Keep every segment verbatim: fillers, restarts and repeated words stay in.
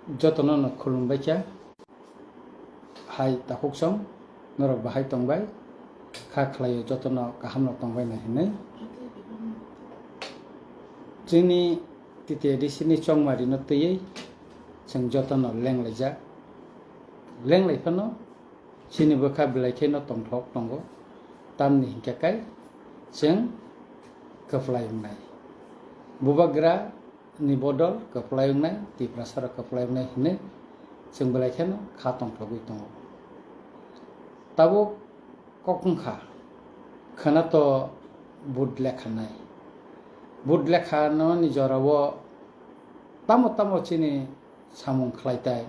Jotono no khulumbai kha. Hai takhuk song, norok bahai tongbai? Kha khlaio jotono kaham no tongbai nai hinwi. Chini T T A D C ni chongmari no twiwi chwng jotono lenglaijak. Lenglai phano chini bwkha belai kheno tongthok tongo, tamni hinkhe kai chwng kwplai wngnai. Bubagra ni bodol kwplai wngnai, Tiprasa rok kwplai wngnai hinwi chwng belai kheno kha tongthogwi tongo. Tabuk kok wngkha, khwna to vote lekha nai. Vote lekha nani jorao tamo tamo chini samung khlai tai,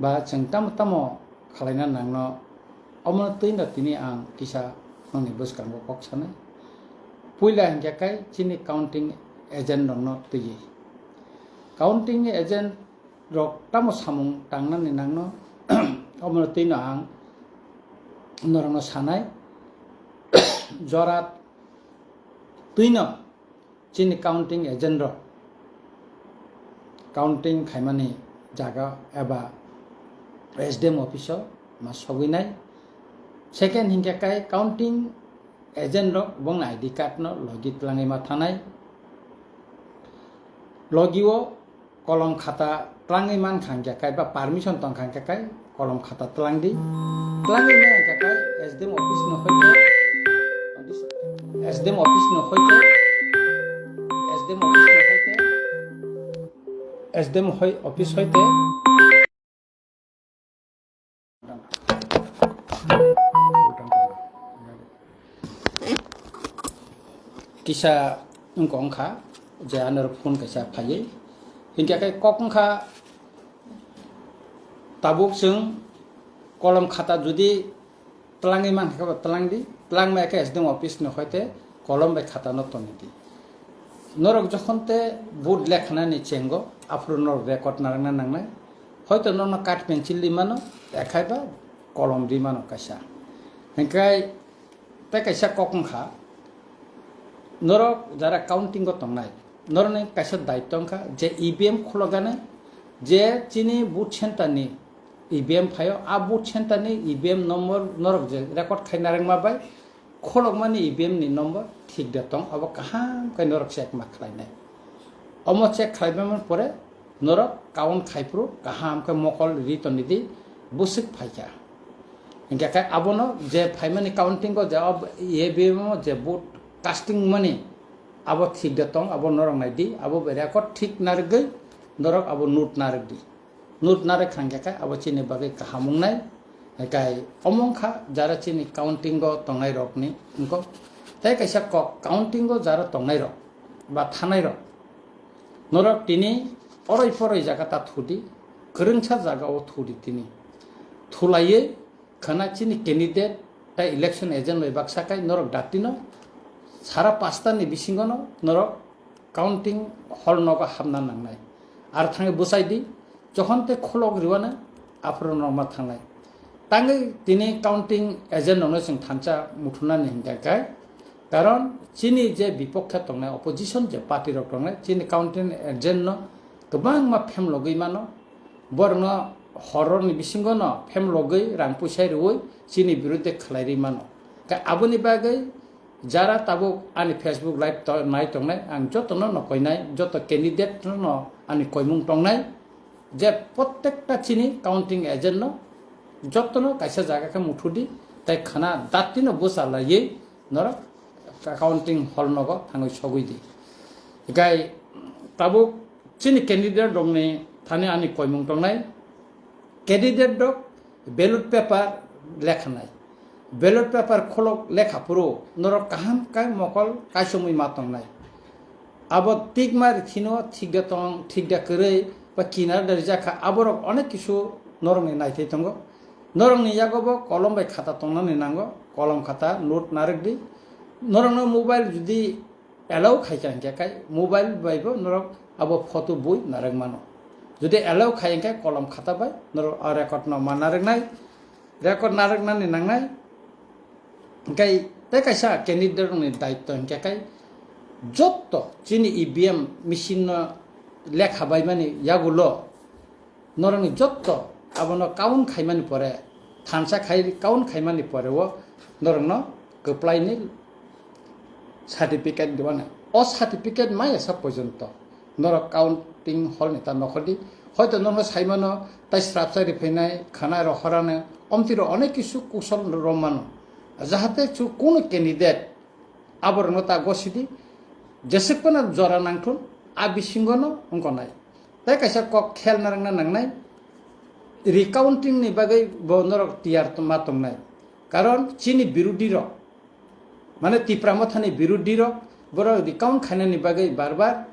ba chwng tamo tamo khlaina nangno, omono twino tini ang kisa nokni bwskango kok sanai. Puila hinkhe kai chini counting agent rokno twiwi. Counting agent rok tamo samung tangnani nangno, omono twino ang norokno sanai. Jora twino chini counting agent rok counting khaimani jaga eba S D M office o ma sogwi nai. Second hinkhe kai counting agent rok bongni I D card no logi twlangwi ma thanai. Logi o kolom khata twlangwi man kha hinkhe kai ba permission tong kha hinkhe kai kolom khata twlang di. Twlangwi man hinkhe kai S D M office no hoite, S D M office no hoite, S D M office no hoite, S D M hoi office hoite. Kisa wngkha wngkha je ano phone kaisa phaiwi hinkhe khe kok wngkha. Tabuk chwng kolom khata jodi twlangwi mankha khe bo twlang di, twlang maya khe S D M office no hoite kolom bai khata no toni di. Norok jokhon te vote lekhanani chengo aphuru norok record narwkna nangnai. Hoito norokno card pencil ri mano, ekhai ba kolom ri mano kaisa. Hinkhe tei kaisa kok wngkha, norok jara counting o tongnai, norokni kaisa daityo wngkha je E V M khulokgani, je chini vote center ni E V M phaio, a vote center ni E V M number norok je record khai narwkma bai, kholokmani E V M ni number thik da tong, abo kaham khe norok check ma khlainai. Omo check khlaibaimani pore norok count khaiphuru kaham khe mokol ri toni di, bwswk phaikha. Hinkhe khe abono je phaimani counting o je ob-, E V M o je vote casting mani abo thik da tong, abo norok nai di, abo bai record thik narwgwi norok abo note narwk di. Note narwk kha hinkhe khe abo chini bagwi kaham wngnai. Hinkhe omo wngkha jara chini counting o tongnai rokni wngkok. Tei kaisa kok, counting o jara tongnai rok ba thanai rok, norok tini oroi poroi jaga ta thudi, kwrwngsa jaga o thudi tini. Thulaiwi khwna chini candidate tei election agent bai baksa kai norok datino sara pasta ni bisingo no norok counting hall nogo hapna nangnai. Ar thangwi bwsai di, jokhon tei kholok riwana aphuru norok ma thangnai. Tangwi tini counting agent rokno chwng thansa muthunani hinkha khe, karon chini je bipokhe tongnai, opposition je party rok tongnai, chini counting agent no kwbangma phemlogwi mano. Borokno horror ni bisingo no phemlogwi rang puisa riwi chini birudde khlai ri mano. Khe aboni bagwi jara tabuk ani Facebook live to-, nai tongnai, ang jotono no koinai, joto candidate no ani koimung tongnai, je prottekta chini counting agent no jotono kaisa jaga khe muthudi, tei khwna dati no bwsa laiwi norok counting hall nogo thangwi sogwi di. Hinkhe tabuk chini candidate rokni thani ani koimung tongnai, candidate rok ballot paper lekhanai, ballot paper kholok lekha phuru norok kaham khe mokol kaisomwi ma tongnai. Abo tikma rithino thik da tong, thik da kwrwi ba kinar da rijak kha, aborok onek kisu norokni naithai tongo. Norokni yago bo kolom bai khata tongnani nango, kolom khata note narwk di. Norokno mobile judi allow khai kha hinkhe kai mobile bai bo norok abo photo bui narwk mano. Judi allow khai hinkhe kolom khata bai norok a record no ma narwknai, record narwknani nangnai. Hinkhe tei kaisa candidate rokni daityo hinkhe kai jotto chini E V M machine no lekha baimani yagulo norokni jotto abono count khaimani pore, thansa khai count khaimani pore o norokno kwplaini certificate dibanai. O certificate maya sa porjonto norok counting hall ni ta nokhordi. Hoito norokno saimano tai srapsa riphainai, khana rohorano, omtiro onek kisu kusol romano. Jahate chu kunu candidate aborokno ta gosidi, jeswk phano jora nangthun, a bisingono wngkha nai. Tai kaisa kok khel narwkna nangnai, recounting ni bagwi bo norok tiyar ma tongnai. Karon chini birodhi rok, mane Tipra Mothani birodhi rok, borok recount khainani bagwi bar bar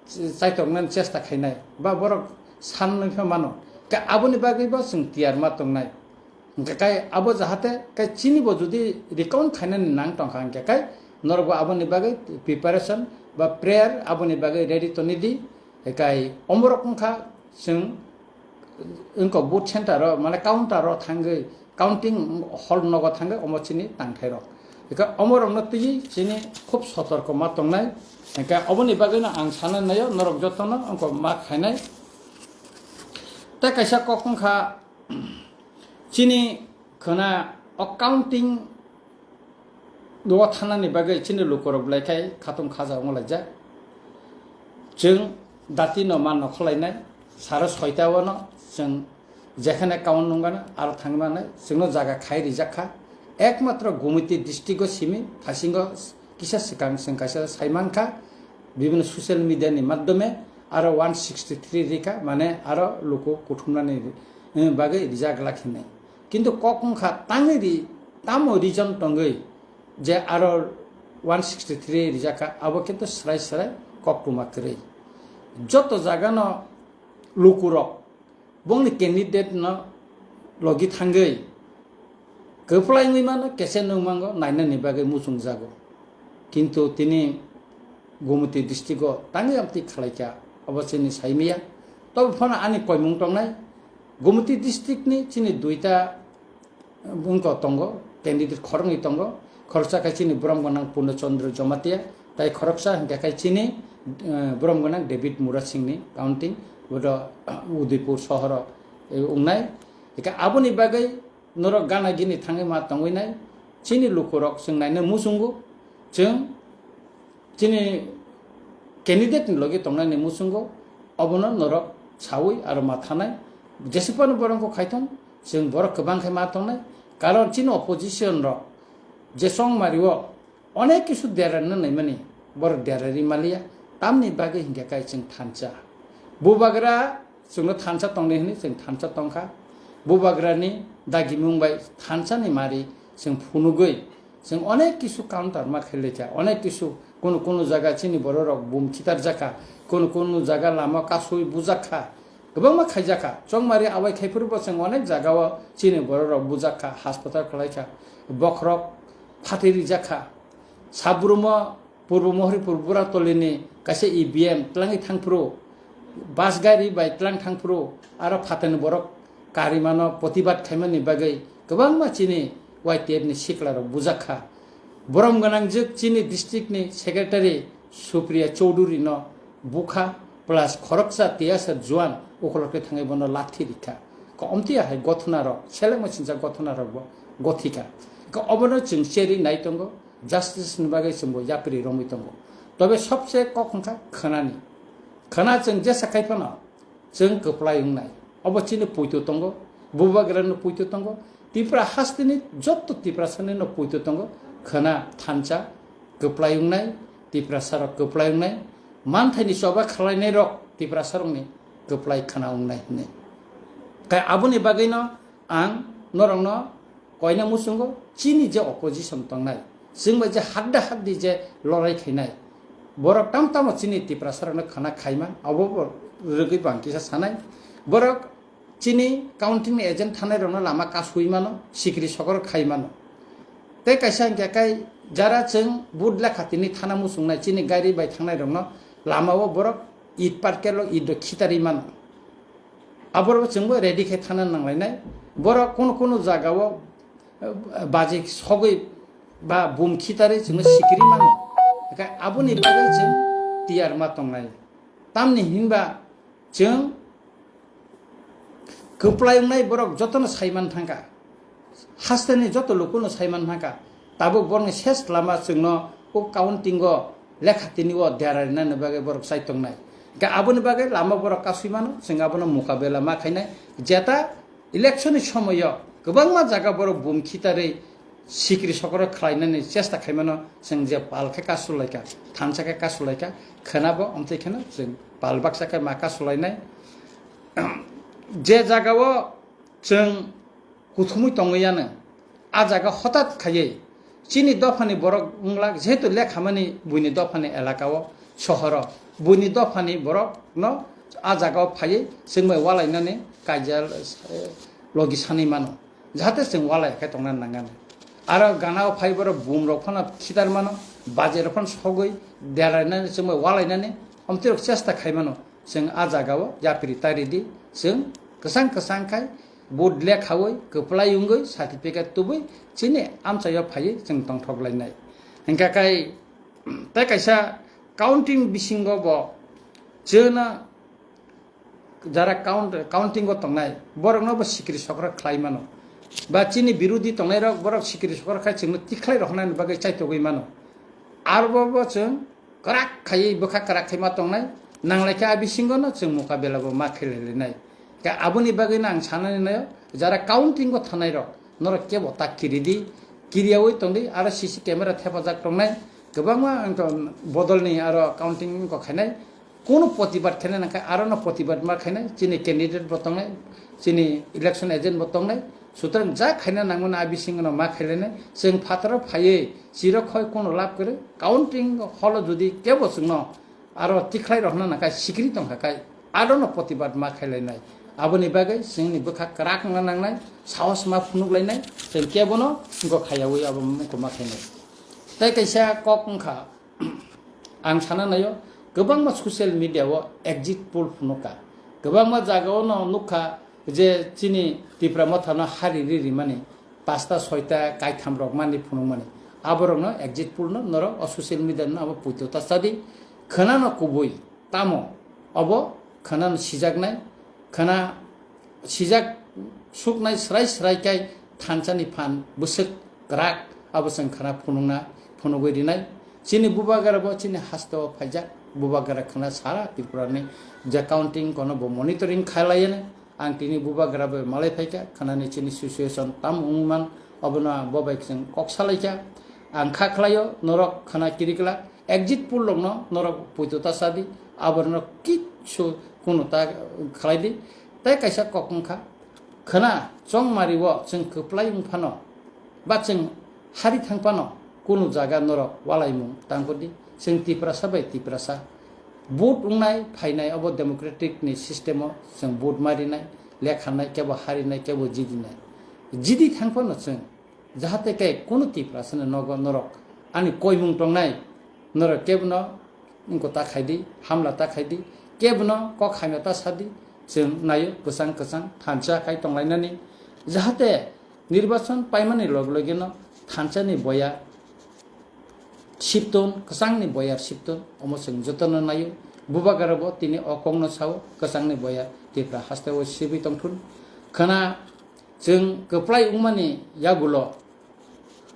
chaitoknani chesta khainai, ba borok sanwi pha mano. Ka aboni bagwi bo chwng tiyar ma tongnai. Hingkhe kai abo jahate kai chini bo jodi recount khainani nang tongkha hingkhe kai norok bo aboni bagwi preparation ba prayer aboni bagwi ready toni di. Kai omorok wngkha chwng wngkha booth center o mane counter o thangwi counting hall nogo thangwi omo chini tangthairok. Hingkhe omorokno twiwi chini khub sotorko ma tongnai. Hingkhe oboni bagwino ang sanai naio norok jotono wngkha ma khainai. Tei kaisa kok wngkha, chini khwna o counting o thanani bagwi chini lukurok belai khai khatung khaja wnglaijak. Chwng dati no ma nokhorlainai, saro soita o no chwng jekhane count nung gana aro thangwi manai, chwngno jaga khai rijak kha. Ekmatro Gumiti district o simi thasingo kisa swkang chwng kaisa sai mankha, bibhinno social media ni madhyome aro one sixty three rikha, mane aro luku kuthumnani, eh, bagwi rijak glak hinwi. Kintu kok wngkha tangwi ri, tamo reason tongwi je aro one sixty three rijak kha, abo kintu srai srai koktwma kwrwi. Joto jagano lukurok bongni candidate no logi thangwi kwplai wngwi mano, kese nung mango, nainani bagwi muchung jago. Kintu tini Gumiti district o tangwi amtwi khlaikha, abo chini saimiya. Tobo phano ani koimung tongnai, Gumiti district ni chini duita bwngko tongo, candidate khoroknwi tongo. Khoroksa khe chini borom gwnang Purno Chandra Jamatia, tai khoroksa hwnkhe khe chini, eh, borom gwnang David Murasing ni counting, bodo, ah, Udaipur sohoro, eh, wngnai. Hwnkhe aboni bagwi norok gana gini thangwi ma tongwi nai. Chini lukurok chwng naina muchungo, chwng chini candidate ni logi tongnani muchungo, obono norok sawi aro ma thanai. Jesupano borok khaithon, chwng borok kwbang khai ma tongnai. Karon chini opposition rok je chongmari o onek kisu derarna naimani, borok derari maliya. Tamni bagwi hinkhe kai chwng thansa. Bubagra chwngno thansa tongdi hwnwi chwng thansa tongkha. Bubagrani dagimung bai thansani mari chwng phunugwi chwng onek kisu counter ma khailai kha, onek kisu kunu kunu jaga chini bororok bum khitarjakha, kunu kunu jaga lama kasui bujakha, kwbangma khaijakha. Chongmari abai khaiphuru bo chwng onek jagao chini bororok bujakha, hospital khwlaikha, bokhorok phatwi rijakha, sabrumo Purbo Mohoripur Buratolini kaisa E V M twlangwi thangphuru, bus gari bai twlang thangphuru, aro phatani borok karimano protibad khaimani bagwi kwbangma chini Y T F ni siklarok bujakha. Borom gwnangjwk chini district ni secretary Supriya Chowdhury no bukha plus khoroksa tiyasa juan ukhulokhe thangwi bono lathi rikha. Ka omtiya hai gothonarok, selengma sinjak gothonarok bo gothika. Ka obono chwng cheri nai tongo. Justice ni bagwi chwngbo yapri romwi tongo. Tobe sobse kok wngkha khwnani. Khwna chwng jesa khai phano chwng kwplai wngnai. Obo chini puitu tongo, bubagrani puitu tongo, Tipra hasteni jotto Tiprasani no puitu tongo. Khwna thansa kwplai wngnai, Tiprasarok kwplai wngnai, manthaini choba khwlainairok Tiprasarokni kwplai khwna wngnai hwnwi. Kai aboni bagwino ang norokno koina muchungo chini je opposition tongnai, chwng bai je hadda haddi je lorai khainai, borok tam tamo chini Tiprasarokno khwna khaima, abo bo rwgwi bo ang kisa sanai. Borok chini counting ni agent thanai rokno lama kasui mano, sikri sokor khai mano. Tei kaisa hwnkhe kai jara chwng vote lekha tini thana muchungnai chini gari bai thangnai rokno lama o borok it parkelo it rok khitarwi mano. Aborok chwngbo ready khe thana nanglainai. Borok kunu kunu jagao, eh, baji sogwi ba bum khitarwi chwngno sikiri mano. Hwnkhe aboni bagwi chwng tiyar ma tongnai. Tamni hinba chwng kwplai wngnai borok jotono saiman thangkha, hasteni joto lukuno saiman thangkha, tabuk borokni ses lama chwngno o counting o lekha tini o dera rinani bagwi borok chai tongnai. Hwnkhe aboni bagwi lama borok kasui mano, chwng abono mukabela ma khainai. Jeta election ni somoyo kwbangma jaga borok bum khitarwi sikri sokro khlainani chesta khaimano, chwng je pal khe kasulaikha, thansa khe kasulaikha, khwnabo omtwi kheno chwng pal baksa khe ma kasulainai. Je jagao chwng kuthumwi tongwi yano, a jaga hotat khaiwi chini dophani borok wngla, jehetu lekhamani buini dophani elakao, sohoro, buini dophani borokno a jagao phaiwi chwngbai walainani kaijal, eh, logi sanwi mano, jahate chwng walai khe tongna nangani. Aro ganao phai borok bumrok phano khitar mano, bajerok phano sogwi derainani chwngbai walainani omtwirok chesta khai mano. Chwng a jagao yapri tari di, chwng kwchang kwchang khai vote lekhawi, kwplai wngwi, certificate tubui chini amchaio phaiwi chwng tongthok lainai. Hwnkha khai tei kaisa counting bisingo bo chwngno jara count, counting o tongnai borokno bo sikri sokra khlai mano. Ba chini birodhi tongnairok borok sikri sokra khai chwngno tikhlai roknani bagwi chaitogwi mano. Arbo bo chwng kwrak khaiwi bwkha kwrak khai ma tongnai, nanglaikha a bisingo no chwng mukabela bo ma khailailainai. Khe aboni bagwi no ang sanani naio, jara counting o thanai rok norok kebo ta kiri di, kiriyawi tong di, aro C C camera thepajak tongnai, kwbangma wngkha bodolni aro counting wngkha khainai, kunu protibad khainai nangkha aro no protibad ma khainai, chini candidate bo tongnai, chini election agent bo tongnai, sutrang ja khaina nangmani a bisingo no ma khailainai, chwng phataro phaiwi chirok khoi kunu lab kwrwi, counting holo jodi kebo chwngno aro tikhlai rokna nangkha sikri tongkha kai, arono protibad ma khailainai. Aboni bagwi chwngni bwkha kwrak wngna nangnai, sahos ma phunuk lainai, chwng kebono wngkha khaiyawi abo wngkha ma khainai. Tei kaisa kok wngkha, ang sana naio, kwbangma social media o exit poll phunukha, kwbangma jagao no nukha je chini Tipra Mothano hari ri rimani, pasta soita kaitham rok mani phunukmani. Aborokno exit poll no norok o social media no abo puito ta chadi. Khwnano kubui tamo obo khwnano sijaknai, khwna sijak suknai srai srai kai thansani phan bwswk kwrak abo chwng khwna phunukna phunugwi rinai. Chini bubagra bo chini hasteo phaijak, bubagra khwna sara Tripura ni je counting kono bo monitoring khailaiya. Ang tini bubagra bai malai phaikha, khwnani chini situation tam wngman, obono bo bai chwng kok salaikha. Ang kha khlaio, norok khwna kirikla, exit poll rokno norok puito ta sadi, aborno kichu kunu ta khlai di. Tei kaisa kok wngkha, khwna chongmari o chwng kwplai wngphano, ba chwng hari thangphano kunu jaga norok walaimung tangkudi. Chwng Tiprasa bai Tiprasa vote wngnai phainai, obo democratic ni system o chwng vote marinai, lekhanai, kebo harinai, kebo jidinai. Jidi thangphano chwng jahate khe kunu Tiprasa ni nogo norok ani koimung tongnai, norok kebono wngkha ta khaidi, hamla ta khaidi, kebono kok hamya ta sadi, chwng naio kwchang kwchang thansa khai tonglainani, jahate nirbachon paimani log logino thansani boya sipton, kwchangni boyar sipton, omo chwng jotono naio. Bubagra bo tini o kokno sao, kwchangni boyar Tipra hasteo sibwi tongthun. Khwna chwng kwplai wngmani yagulo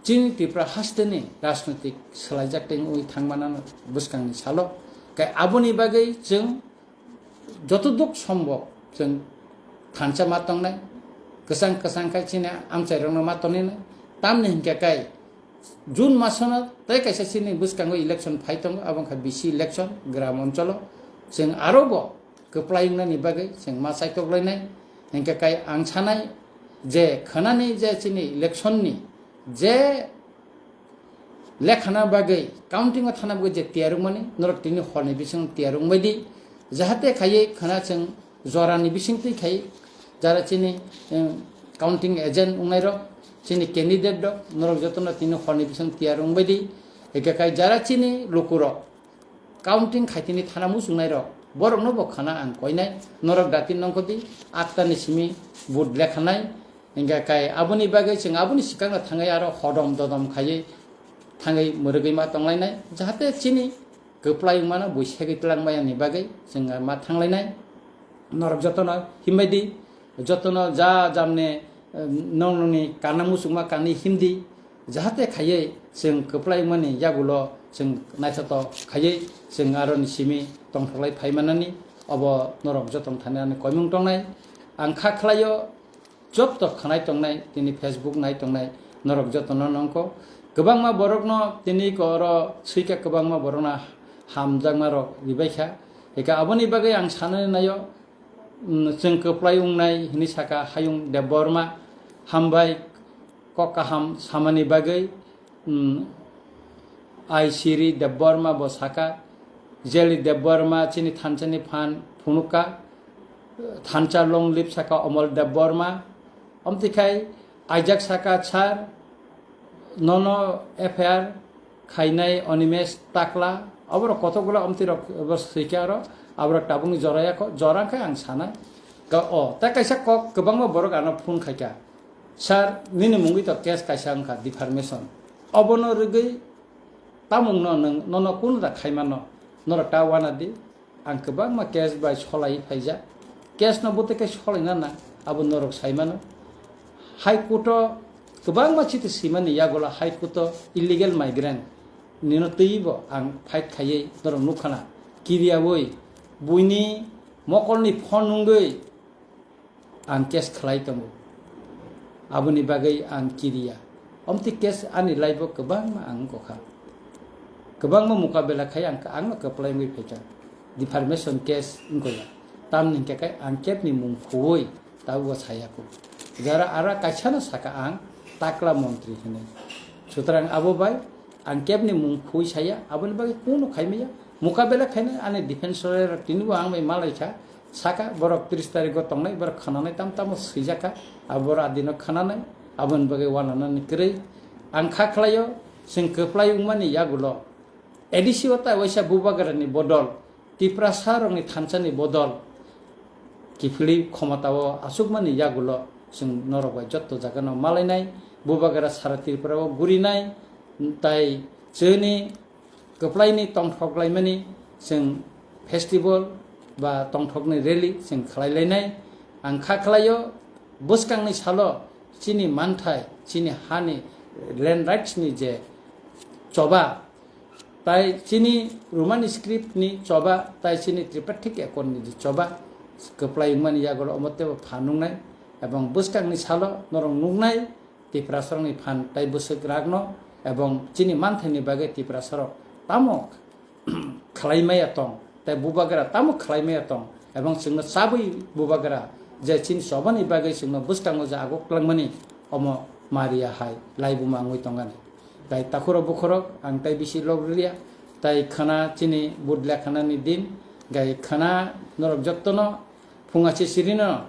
chini Tipra hasteni rajnoitik swlaijak tei wngwi thangmanano bwskangni salo. Kai aboni bagwi chwng joto duk sombok chwng thansa ma tongnai, kwchang kwchang khai chini amchairokno ma tongninai. Tamni hinkhe kai June masono tei kaisa chini bwskango election phai tongo, abo wngkha B C election, gram oncholo. Chwng aro bo kwplai wngnani bagwi chwng ma chaitoklainai. Hinkhe kai ang sanai je khwnani je chini election ni je lekhana bagwi, counting o thana bagwi je tiyar wngmani, norok tini horni bising tiyar wngbai di, jahate khaiwi khwna chwng jorani bising twi khai, jara chini, em, counting agent wngnairok, chini candidate rok, norok jotono tini horni bising tiyar wngbai di, eke khai jara chini lukurok, counting khaitini thana muchungnai rok, borokno bo khana ang koinai, norok dati nongkhodi, atta ni simi vote lekhanai, hingkha kai aboni bagwi chwng aboni swkangno thangwi aro hodom dodom khaiwi thangwi mwrwgwi ma tonglainai, jahate chini kwplai wngmano buisegwi twlangmaya ni bagwi chwng ma thanglainai, norok jotono himbai di, jotono ja jamne, eh, nong nongni kana muchungma kanwi himdi, jahate khaiwi chwng kwplai wngmani yagulo chwng naithotok khaiwi chwng aroni simi tongthoklai phaimanani, obo norok jotoni thani ani koimung tongnai. Ang kha khlaio, joto khwnai tongnai, tini Facebook nai tongnai, norok jotono nongkho. Kwbangma borokno tini ko oro swikha, kwbangma borokno hamjakma rok ribaikha. Eka aboni bagwi ang sanani naio, mm, chwng kwplai wngnai hwnwi saka Hayung Debbarma, hambai kok kaham samani bagwi, mm, Aisiri Debbarma bo saka, Jeli Debbarma chini thansa ni phan phunukha, thansa long live saka Omol Debbarma, omtikhai aijak saka sir, nono F I R khainai Animesh Takla, oborok kothok bwla omti rok bo swikha aro, aborok tabukni joraya kho, jora khe ang sanai. Ka-, o, tei kaisa kok kwbangma borok ano phone khaikha, "Sir, nini mungwi to case kaisa wngkha, defamation. Obono rwgwi tamungno nwng, nono kunu da khaimano, norok ta wana di." Ang kwbangma case bai solai phaijak. Case no bwtwi khe solaina nang, abo norok sai mano. High Court o kwbangma chiti swimani yagulo High Court o illegal migrant nino twibo ang fight khaiwi norok nukha na. Kiriyaui buini mokolni phone nungwi ang case khlai tongo. Aboni bagwi ang kiriya. Omti case ani life o kwbangma ang wngkha. Kwbangma mukabela khai ang, ang no kwplai wngwi phaikha. Defamation case wngkha ya. Tamni hwnkhe kai ang kebni mung khuwi tabukbo saya kho. Jara ara kaisa no saka ang takla montri hwnwi. Sutrang abo bai ang kebni mung khui saya, aboni bagwi kunu khaimaya. Mukabela khainai ani defense lawyer rok tinibo ang bai malaikha. Saka borok tris tarikgo tongnai, borok khwnanai tam tamo swijakha. Abo borok adino khwnanai, aboni bagwi wananani kwrwi. Ang kha khlaio, chwng kwplai wngmani yagulo A D C o tai waisa bubagrani bodol, Tiprasa rokni thansani bodol kiphilwi khomotao achukmani yagulo chwng norok bai jotto jagano malainai, bubagra sara Tripura o gurinai, tai chwngni kwplaini tongthok laimani chwng festival ba tongthokni rally chwng khlai lainai. Ang kha khlaio, bwskangni salo chini manthai, chini hani land rights ni je choba, tai chini Roman script ni choba, tai chini Tripartite Accord ni je choba, kwplai wngmani yagulo omo teibo phan nungnai, ebong bwskangni salo norok nuknai Tiprasarokni phan tai bwswk rakno, ebong chini manthaini bagwi Tiprasarok tamo khlai maya tong, tai bubagra tamo khlai maya tong, ebong chwngno chabwi bubagra je chini chobani bagwi chwngno bwskango je aguk langmani, omo Maria hai laibuma wngwi tongani. Tai takhurok bukhurok ang tai bisi log rwliya, tai khwna chini budle khwnani din, gai khwna norok jottono phunga se sirino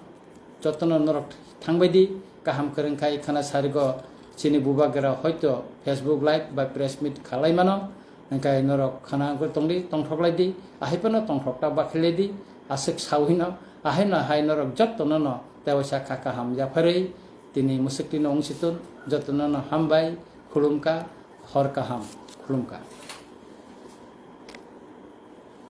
jottono norok thangbai di, kaham kwrwng khai khwna sarigo chini bubagra hoito Facebook live ba press meet khalai mano, hwnkhe norok khwna wngwi tongdi, tongthok lai di, ahai phano tongthok ta bakhi lai di, aswk sawi no, ahai no hai norok jottono no tewaisa kha kaham yapharwi tini mwswk tino wng si tun, jottono no hambai, khulumkha, hor kaham, khulumkha.